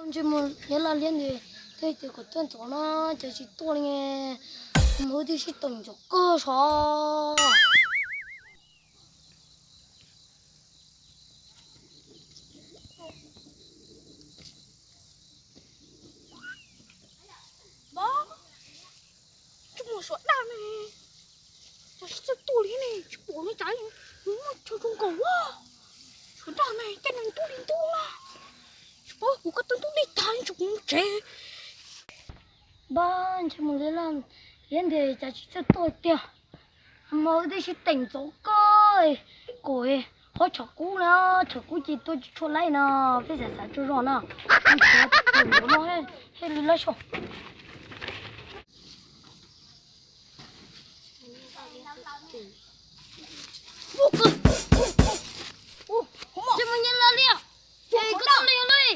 Ntsej muag niag laj liab ntawd, twb tias kom tuaj ntxov no cas tsis tuaj li, mus twb sib teem ntxov kawg sav. Ntsej muag suav daj ne, cas tsis txawj tuaj li ne, tsis pom li cas, nws muaj chaw zoo nkaus a. Suav daj ne, tej neeg tuaj li ntuj na, tsis paub kuv koj tuaj ntuj dej tag tsis kuv mus tsev. Npab ntsej muag liab liab ntawd cas tsis txawj tuaj tiag. Hmo twb sib teem ntxov kawg, kom qhov tshav kub na, tshav kub ces tuaj tsis tshua laij no, peb xav xav tsaug zog no. Tus ntxov no thiaj li laij xyov. Ntsej muag niag laj liab, koj tuaj li li.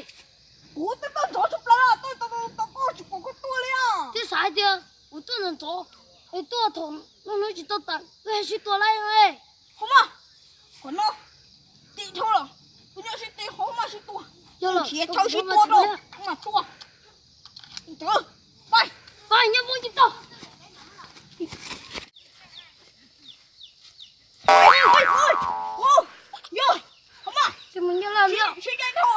Kuv twb tuaj ntxov tshaj plaws, tuaj tau koj tsis pom koj tuaj li. Twb xav hais tias kuv tuaj ntxov ntxov, es tuaj thaum no hnub tsis tau tas, wb sib tua laij. Hos mas, qhov no tim dhau lawm, kuv nyob sib tw hauv mas sib tua, yog los khiav chaw sib tua rau mas tua. Ntawd, pais, pais nyob poob tsis tau. Yog, hos mas, sib ncaim dhau,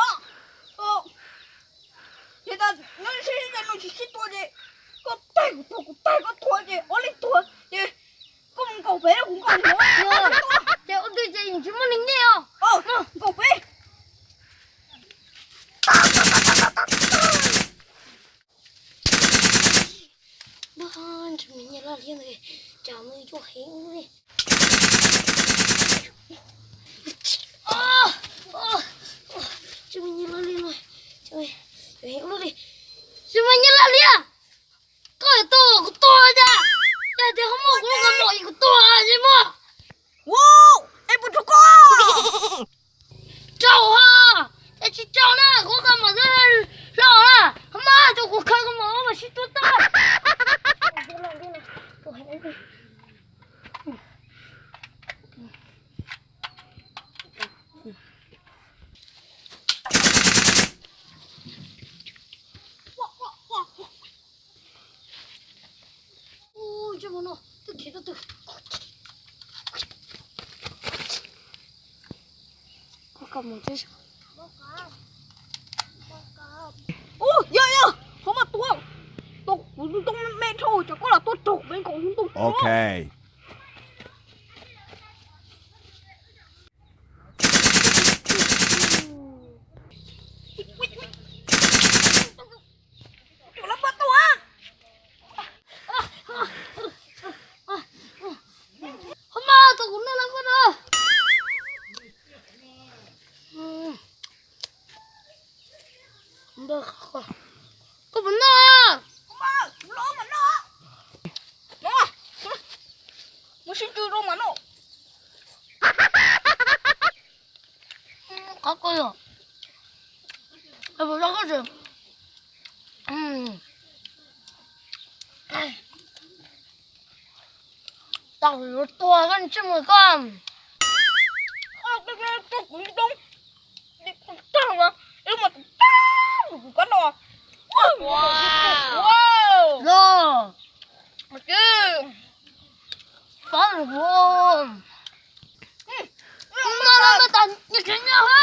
ces tas nyob sib ncaim no tsis sib tua ces koj taig kuv tuag kuv taig koj tuag ces ob leeg tuag ces koj mus nkaum pem kuv nkaum no. Ces ua twg ces tsis muaj neeg nyiaj os. Nkaum pem. Ntsej muag niag laj liab ntawd, cas nws yuag heev li. Ntsej muag niag laj liab no, yuag heev ua luaj li. Ntsej muag niag laj liab, koj yuav tua kuv tuag cas? Yog tias koj muaj kuv lub kaus mom es kuv tuag ntsej muag. Ua, es puas rau koj? Rau ha, es tsis rau na, kuv kaus mom twb hlob na, hos mas rau kuv khaws kaus mom mas sib tua tag. Ntsej muag no twb khiav tau twg. Ub, yog, yog, qhov mas tua, tua kuv ntoo me dhau, tsam koj los tua raug me nkaus ntoo. Ok. Hos mas tus kuv noj lawm poj no. Koj puas noj? Muab sib tsw rau mas noj. Qhov ko yog, puas tau koj tseem tau yuav tua koj ntsej muag koj. Tua kuv ntoo, tag mas ib lub mas tus tag kuv kab no. Los, paub kuv no los mas tas nyias tsev nyias ha.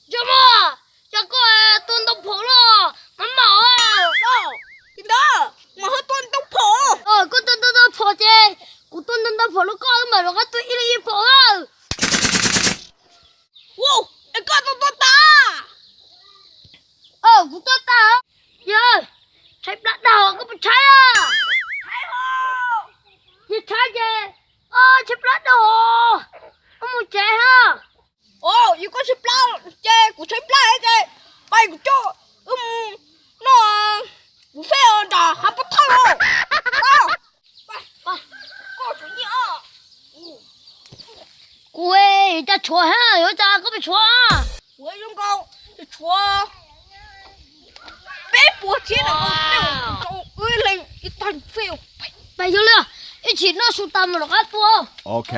Ntsej muag, cas koj tua ntoo phom los mas maum. Li ntawd mas ho tua ntoo phom. Koj tua ntoo phom ces kuv tua ntoo phom los koj mam rov qab tua ib leeg ib phom. Ua, es koj tua tua tas. Kuv tua tas. Yog, tshaib plab dag koj puas tshaib? Yog tshaib ces, tshaib plab dag, wb mus tsev ha. Yog koj tshaib plab ces kuv tshaib plab ces pais kuv coj wb mus noj buffet nram hav pov thawj os. Koj tshuav nyiaj. Kuv yuav coj tshuav ha, yuav coj koj pes tshuav. Kuv zoo nkaus tshuav peb puas txhiab ntawm koj tej rau wb leej ib tag buffet. Pais yog li. Ib chim noj su tas mus rov qab tuaj. Ok.